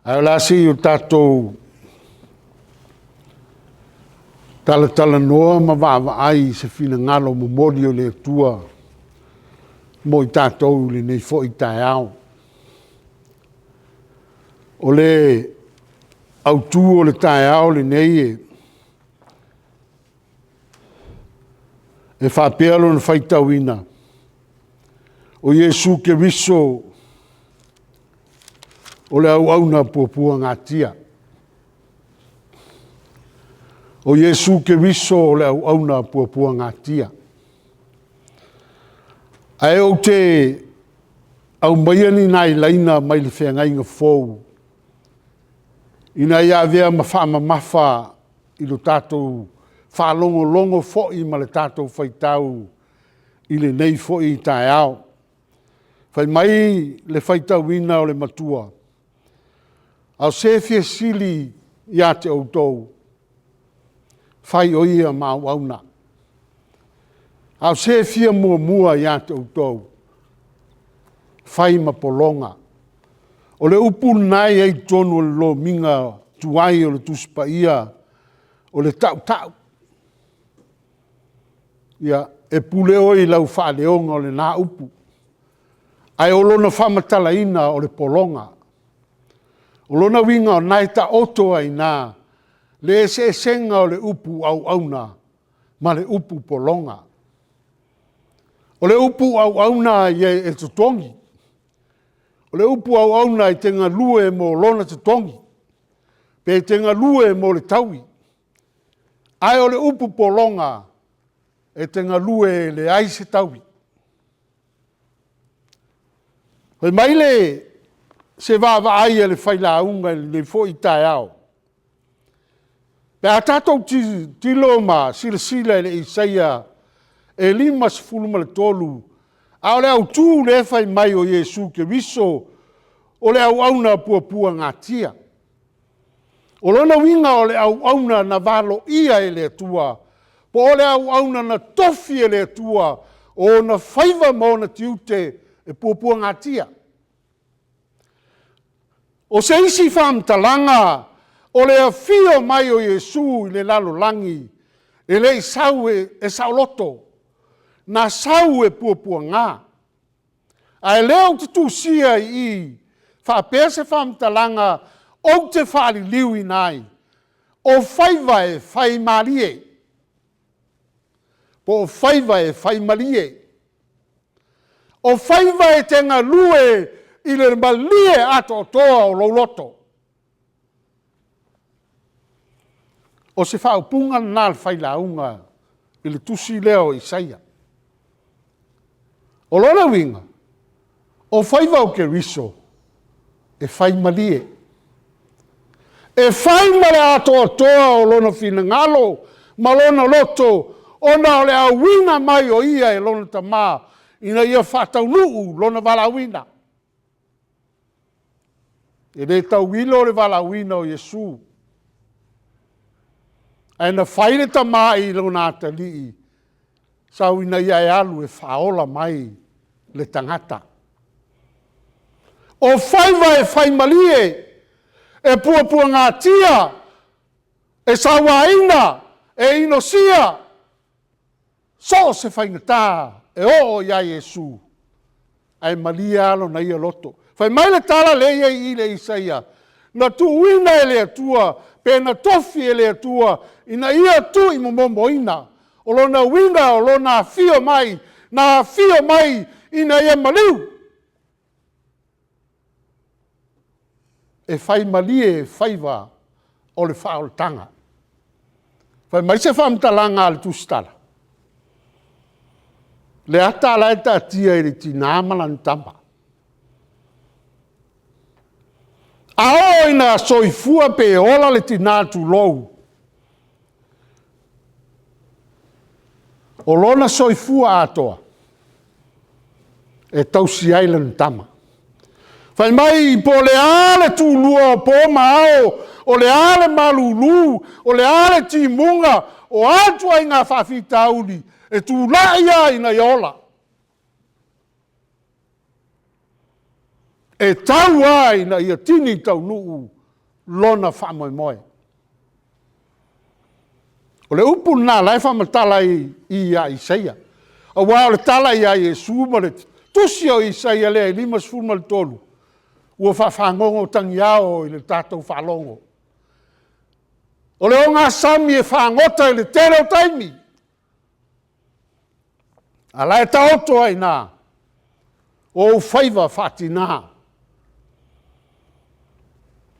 Ae o le a se i o tatou talatalanoa ma vaavaai i se finagalo momoli o le Atua mo i tatou i lenei foi taeao. O le autu o le taeao lenei, e faapea lona faitauina, o Iesu Keriso o le auauna puapuagatia. O Iesu Keriso o le auauna puapuagatia. Ae ou te aumaia ni nai laina mai le Feagaiga Fou ina ia avea ma faamamafa i lo tatou faalogologo foi ma le tatou faitau i lenei foi taeao. Fai mai le faitauina o le matua, a o se e fia sili ia te outou, fai o ia ma auauna. A o se e fia muamua ia te outou, fai ma pologa. O le upu lena e i ai i totonu o le lomiga tuai o le Tusi Paia, o le tautau. Ia, e pule oe i lau faaleoga o lena upu, ae o lona faamatalaina o le pologa. O lona uiga o lena e taoto ai i ina le eseesega o le upu auauna ma le upu pologa. O le upu auauna e totogi. O le upu auauna e te galue mo lona totogi, pe te galue mo le taui. Ae o le upu pologa, e te galue e leai se taui. Fai mai se vaavaai a le failauga i lenei foi taeao, pe a tatou tilotilo ma silasila i le Isaia e 53, a o le autu lea e fai mai o Iesu Keriso o le auauna puapuagatia. O lona uiga o le auauna na valoia e le Atua, po o le auauna na tofi e le Atua o ona faiva ma ona tiute e puapuagatia. O se isi faamatalaga, o le afio mai o Iesu i le lalolagi, e le i sau e saoloto, na sau e puapuaga. Ae o lea ou te tusia i i faapea se faamatalaga ou te faaliliuina ai, o faiva e faimalie, po o faiva e faimalie. O faiva e te galue i le malie atoatoa o lou loto. O se faaupuga lena a le failauga i le tusi lea o Isaia. O lona uiga, o faiva o Keriso, e faimalie. E fai ma le atoatoa o lona finagalo ma lona loto ona o le auina mai o ia e lona Tama ina ia faataunuu lona valaauina. E le tauilo le valaauina o Iesu, ae na fai le Tama i lona atalii, sau ina ia e alu e faaola mai le tagata. O faiva e faimalie, e puapuagatia, e sauaina, e inosia, so o se faigata e oo ia Iesu, ae malie lava lona ia loto. Fai mai le tala lea e i ai i le Isaia, na tuuina e le Atua pe na tofi e le Atua ina ia tuuimomomoina. O lona uiga o lona afio mai, na afio mai ina ia maliu. E faimalie faiva o le faaolataga. Fai mai se faamatalaga a le Tusitala, le ata la e taatia i le tina ma lana tama. A oo ina soifua pe ola le tina tulou, o lona soifua atoa, e tausi ai lana tama. Fai mai po o le a le tulua o po ma ao, o le a le malulu, o le a le timuga, o a ituaiga faafitauli, e tulai lava ina ia ola. E tau lava ina ia tini taunuu. Lona faamoemoe. O le upu lena o la e faamatala ai i ia Isaia. Aua o le tala ia Iesu ma le tusi o Isaia lea e 53, ua faafagogo tagiao i le tatou faalogo. O le ogasami e fagota i le tele o taimi, a o la e taoto ai i ina ou faiva faatina.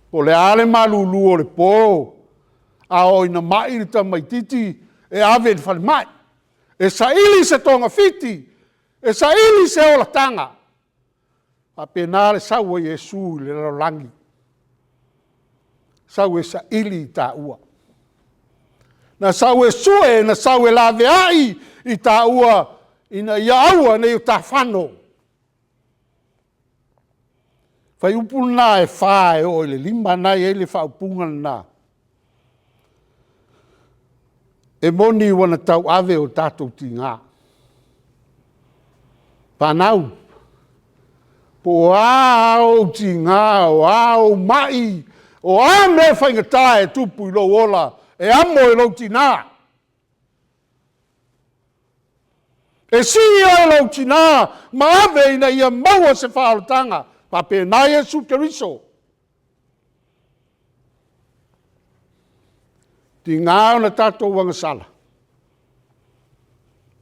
Po o le a le malulu o le po, a oo ina mai le tamaitiiti e ave i le falemai, e saili se togafiti, e saili se olataga. E faapena le sau o Iesu i le lalolagi, sau e saili i taua. Na sau e sue, na sau e laveai i taua ina ia aua ne i o ta fano. O fuaiupu na e 4 e oo i le 5 na e i ai le faaupuga lena. E moni ua na tauave o tatou tiga. Fanau, po o a ou tiga, o a ou mai, o a mea faigata e tupu i lou ola, e amo e lou tina. E sii oe e lou tina ma ave ina ia maua se faaolataga. E faapena Iesu Keriso. E tiga ona tatou agasala,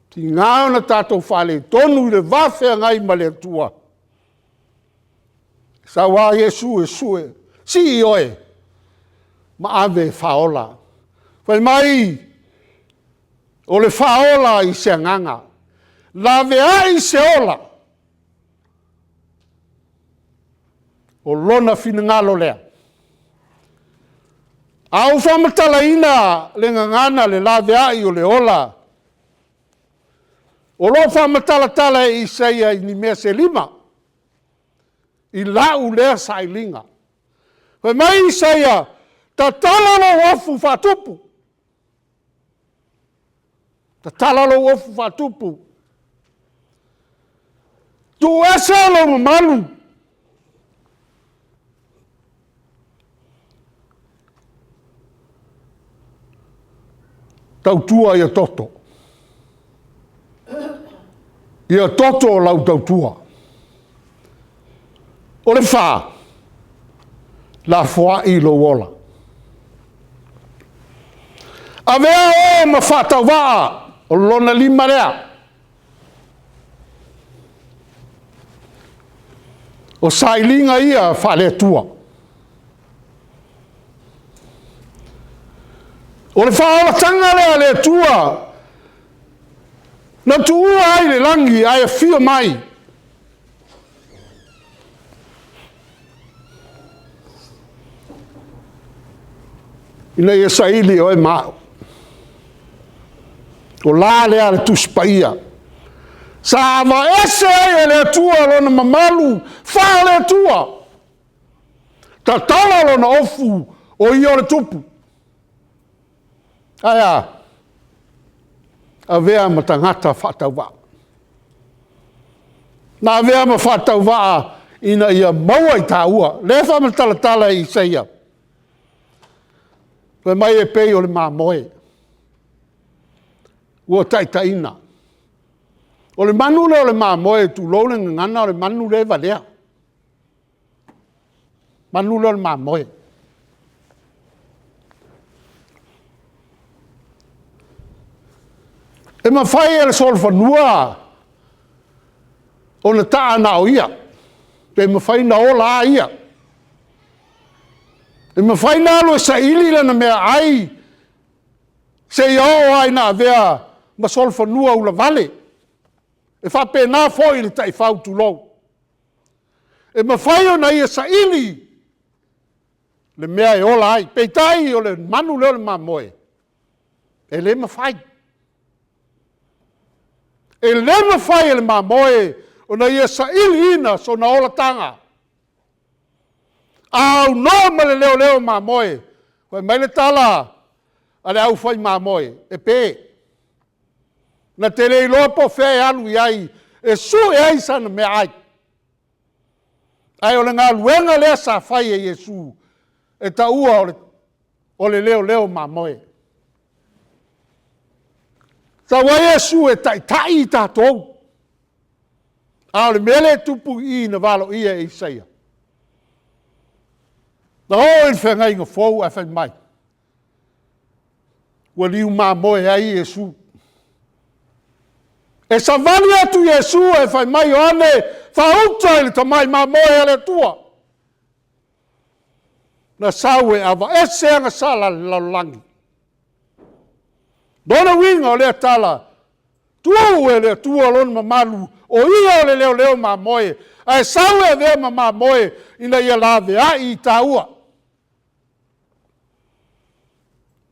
tiga ona tatou faaletonu i le va feagai ma le Atua, sau lava Iesu e sue, sii oe ma ave e faaola. Fai mai o le faaola i se agaga, laveai se ola, o lona finagalo lea. A ou faamatalaina le gagana le laveai o le ola, o lo o faamatalatala e Isaia i ni mea se 5, i lau lea sailiga. Fai mai Isaia, tatala lou ofu faatupu, tatala lou ofu faatupu, tuu ese lou mamalu, tautua ia toto. Ia toto lau tautua. O le fa, lafoai lou ola. Avea oe ma faatauvaa, o lona lima lea. O sailiga ia faale-Atua. O le faaolataga lea a le Atua na tuua ai le lagi ae afio mai. Ina ia saili oe ma au. O la lea a le Tusi Paia. Sa aveese ai e le Atua lona mamalu faale-Atua, tatala lona ofu o ia o le tupu. Ae a? Avea ma tagata faatauvaa. Na avea ma faatauvaa ina ia maua i taua. O lea e faamatalatala e Isaia, fai mai e pei o le mamoe ua taitaiina. O le manu lea o le mamoe tulou le gagana o le manu lea e valea. O le manu lea o le mamoe. E mafai e le solofanua ona taa na o ia, pe mafai ona ola lava ia. E mafai ona alu e saili lana meaai seia oo lava ina avea ma solofanua ulavale. E faapena foi i le taifau tulou. E mafai ona ia saili le mea e ola ai, peitai o le manu lea o le mamoe, e le mafai. E le mafai e le mamoe ona ia sailiina sona olataga. A aunoa ma le leoleo mamoe, fai mai le tala a le aufai mamoe, e pe. Na te le iloa po o fea e alu i ai e sue ai sana meaai. Ae o le galuega lea sa fai e Iesu. e taua o le leoleo mamoe. Sau ai Iesu e taitai i tatou. A o le mea lea e tupu i i na valoia e Isaia, na oo i le feagaiga fou ae fai mai, ua liu mamoe ai Iesu. E savali atu Iesu ae fai mai, Ioane, faauta i le tamai mamoe a le Atua. Na sau e aveese agasala a le lalolagi. O lona uiga o lea tala, tuu e le Atua lona mamalu, o Ia o le leoleo mamoe, ae sau e avea ma mamoe ina ia laveai i taua.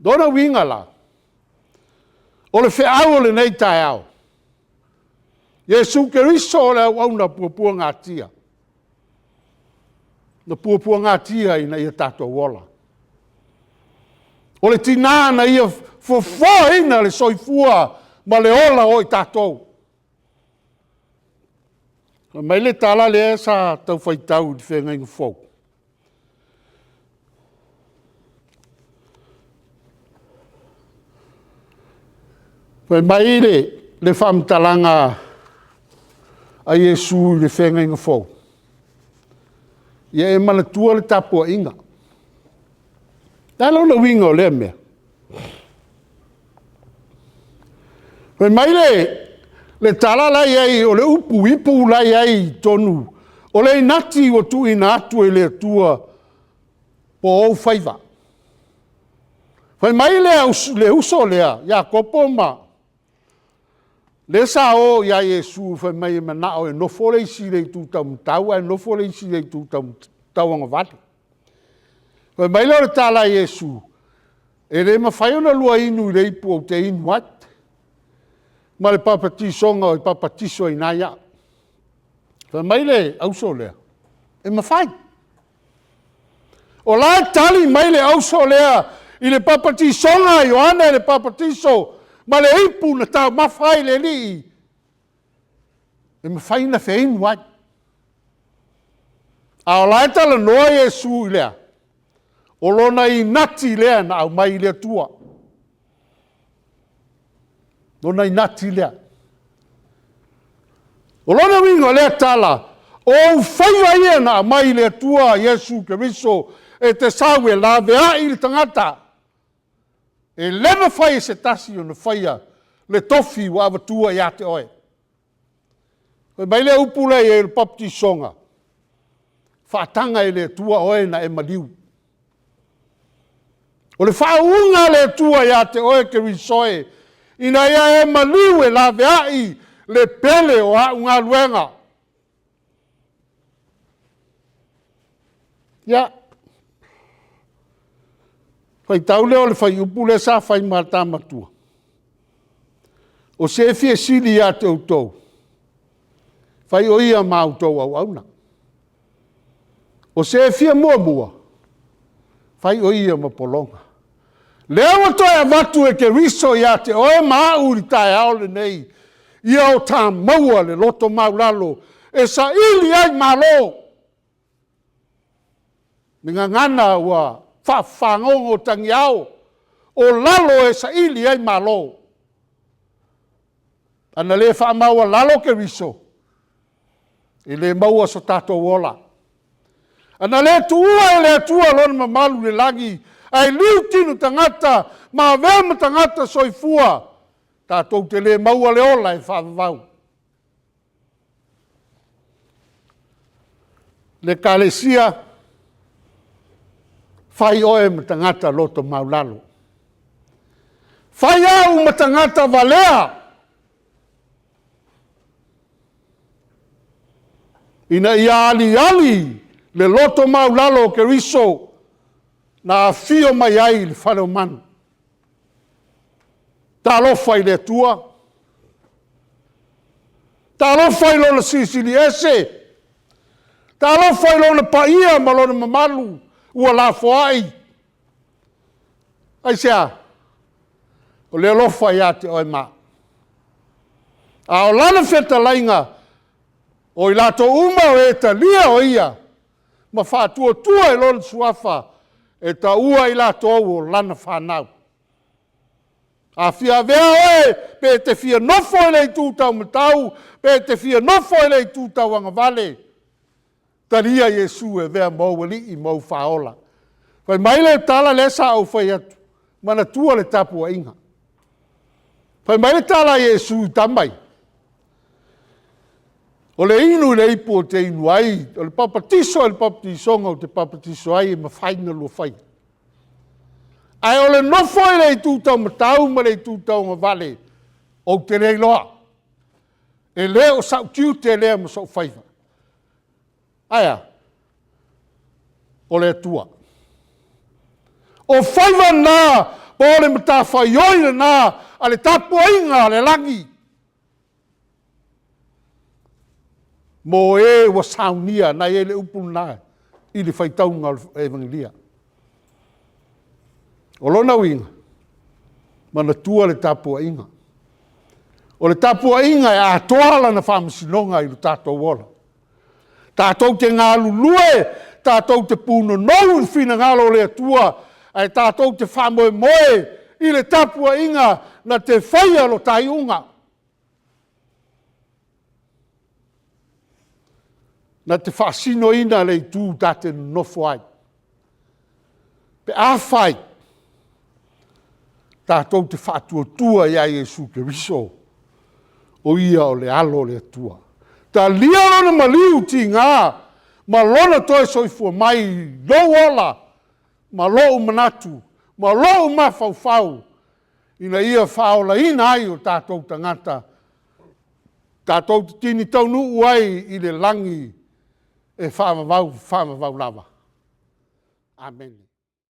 O lona uiga la, o le feau o lenei taeao, Iesu Keriso o le auauna puapuagatia, na puapuagatia ina ia tatou ola. O le tina na ia fofoaina le soifua ma le ola o i tatou. Fai mai le tala lea sa tau faitau i le Feagaiga Fou, fai mai le faamatalaga a Iesu i le Feagaiga Fou, “Ia e manatua le tapuaiga.” O le a lona uiga o lea mea? Fai mai le tala la e i ai o le upu ipu la e i ai i totonu, o le inati ua tuuina atu e le Atua po o ou faiva. Fai mai le uso lea Iakopo ma lea sa o ia Iesu fai mai e manao e nofo le isi i le itu taumatau ae nofo le isi i le itu tauagavale. Fai mai lea o le tala a Iesu, e le mafai ona lua inu i le ipu ou te inu ai, ma le papatisoga e papatisoina ai au. Fai mai le auso lea, e mafai. O la e tali mai le auso lea i le papatisoga a Ioane le Papatiso ma le ipu na taumafa ai le Alii, e mafai ona feinu ai. A o la e talanoa Iesu i le a? O lona inati lea na aumai i le Atua. Lona inati lea. O lona uiga o lea tala, o ou faiva ia na aumai i le Atua Iesu Keriso e te sau e laveai le tagata. E le mafai e se tasi ona faia le tofi ua avatua ia te oe. Fai mai le upu lea e i ai o le papatisoga, faataga e le Atua oe ona e maliu. O le faauuga a le Atua ia te oe Keriso e, ina ia e maliu e laveai le pele o au galuega. Ia, faitau lea o le fuaiupu lea sa fai ma le ta matua, o se e fia sili ia te outou, fai o ia ma a outou auauna. O se e fia muamua, fai o ia ma pologa. Lea ua toe avatu e Keriso ia te oe ma au i le taeao lenei, ia o ta maua le loto maualalo e saili ai malo. Le gagana ua faafagogo tagiao, o lalo e saili ai malo. A na le faamaualalo Keriso, e le maua so tatou ola. A na le tuua e le Atua lona mamalu i le lagi ae liu tino tagata ma avea ma tagata soifua, tatou te le maua le ola e faavavau. Le Ekalesia, fai oe ma tagata loto maualalo. Fai au ma tagata valea ina ia aliali le loto maualalo o Keriso na afio mai ai i le fale o manu. Talofa i le Atua, talofa i Lona Silisili Ese, talofa i Lona paia ma Lona mamalu ua lafoai. Aisea? O le alofa ia te oe ma au. A o lana fetalaiga, o i latou uma o e talia o Ia ma faatuatua i Lona Suafa, E taua i latou o lana fanau. A fia avea oe, pe e te fia nofo i le itu taumatau, pe e te fia nofo i le itu tauagavale, talia Iesu e avea ma ou Alii ma ou Faaola. Fai mai le tala lea sa ou fai atu, manatua le tapuaiga. Fai mai le tala a Iesu i tama ia, o le inu i le ipu ou te inu ai, o le papatiso i le papatisoga ou te papatiso ai, e mafai ona lua faia. Ae o le nofo i le itu taumatau ma le itu tauagavale, ou te le iloa. E le o sau tiute lea ma sou faiva. Ae a? O le Atua. O faiva na po o le matafaioi lena a le tapuaiga a le lagi, mo e ua saunia, na e i ai le upu lena i le faitauga o le Evagelia. O lona uiga, manatua le tapuaiga. O le tapuaiga e atoa lana faamasinoga i lo tatou ola. Tatou te galulue, tatou te punonou i le finagalo o le Atua, ae tatou te faamoemoe i le tapuaiga na te faia lo ta iuga. Na te faasinoina le itu ta te nonofo ai. Pe afai tatou te faatuatua ia Iesu Keriso o Ia o le Alo o le Atua, talia Lona maliu tiga ma Lona toe soifua mai i lou ola ma lou manatu ma lou mafaufau ina ia faaolaina ai o tatou tagata, tatou te tini taunuu ai i le lagi e faavavau faavavau lava. Amene.